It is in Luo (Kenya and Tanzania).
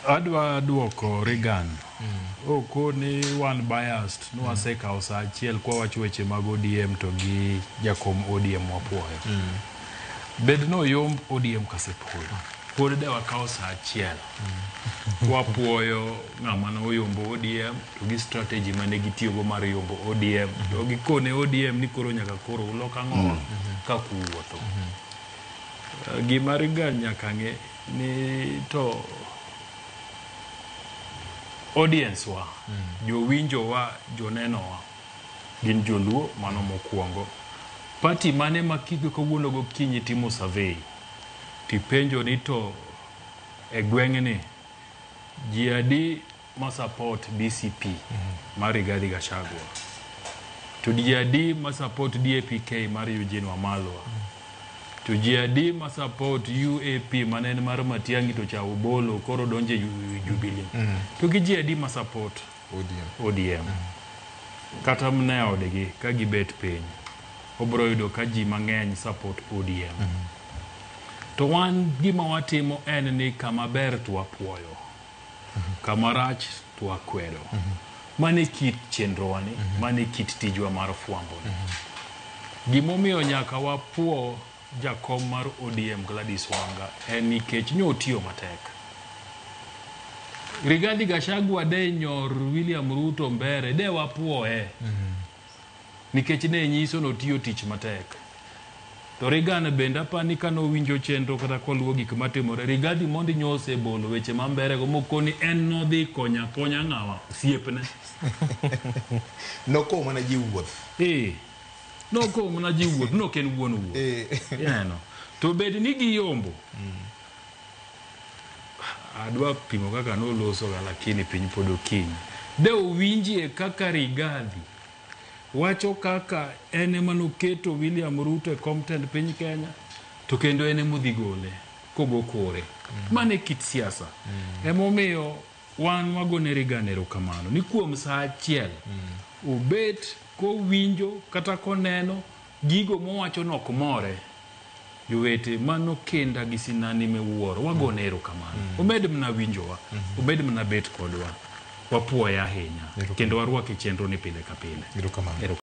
Adwa duoko Reagan. Okoni wan biased, nwasekawo saa achiel kwawacho weche mag ODM to gi jakom ODM wapuoyo. Bed noyomb ODM Kasipul, pod de wakawo saa achiel wapuoyo ng'ama noyombo ODM to gi strategy mane gitiyogo mar yombo ODM to gikone ODM ni koro nyaka koro ulok ang'owa kaka uwuotho. Gima Reagan nyaka ng'e ni to audience wa, jowinjo wa, joneno wa gin joluo, mano mokwongo. Party mane ma kawuono gokinyi timo survey tipenjo ni to e gweng'ni ji adi ma support DCP mar Rigathi Gachagua, to ji adi ma support DAPK mar Eugene Wamalwa, to ji adi ma support UAP mane en mar Matiang'i to cha obolo koro donje Jubilee, to gi ji adi ma support ODM. ODM. Kata mana e odgi ka gibet piny, obiro yudo ka ji mang'eny support ODM. To wan gima watimo en ni kama ber to wapuoyo, kama rach to wakwedo. Mano e kit chenrowa ni, mano e kit tijwa mar fwambo ni. Gimomiyo nyaka wapuo jakom mar ODM Gladys Wanga en nikech nyotiyo matek. Rigathi Gachagua de nyor William Ruto mbere de wapuoye nikech ne nyiso notiyo tich matek. To Reagan bende apani kanowinjo chenro kata koluwo gik matimore, Rigathi mondi nyosebolo weche ma mbere go mokoni en nodhi konya konya ng'awa osiepne. Nokowo mana ji wuoth. Nokowo mana ji wuoth, nok en wuon wuoth. Ineno. To bed ni giyombo. Adwa pimo kaka noloso ga lakini piny pod okinyi. De owinjie kaka Rigathi wacho kaka en ema noketo William Ruto e kom tend piny Kenya to kendo en ema odhi gole kogo kore. Mano e kit siasa. Emomiyo wan wagone Reagan erokamano ni kuom saa achiel obet kowinjo kata koneno gigo mowacho nok more. Jowete, mano kinda gi sinani miwuoro. Wagone erokamano. Omed mana winjowa, omed mana bet kodwa. Wapuoye ahinya kendo warwake chenro ni pile ka pile. Erokamano.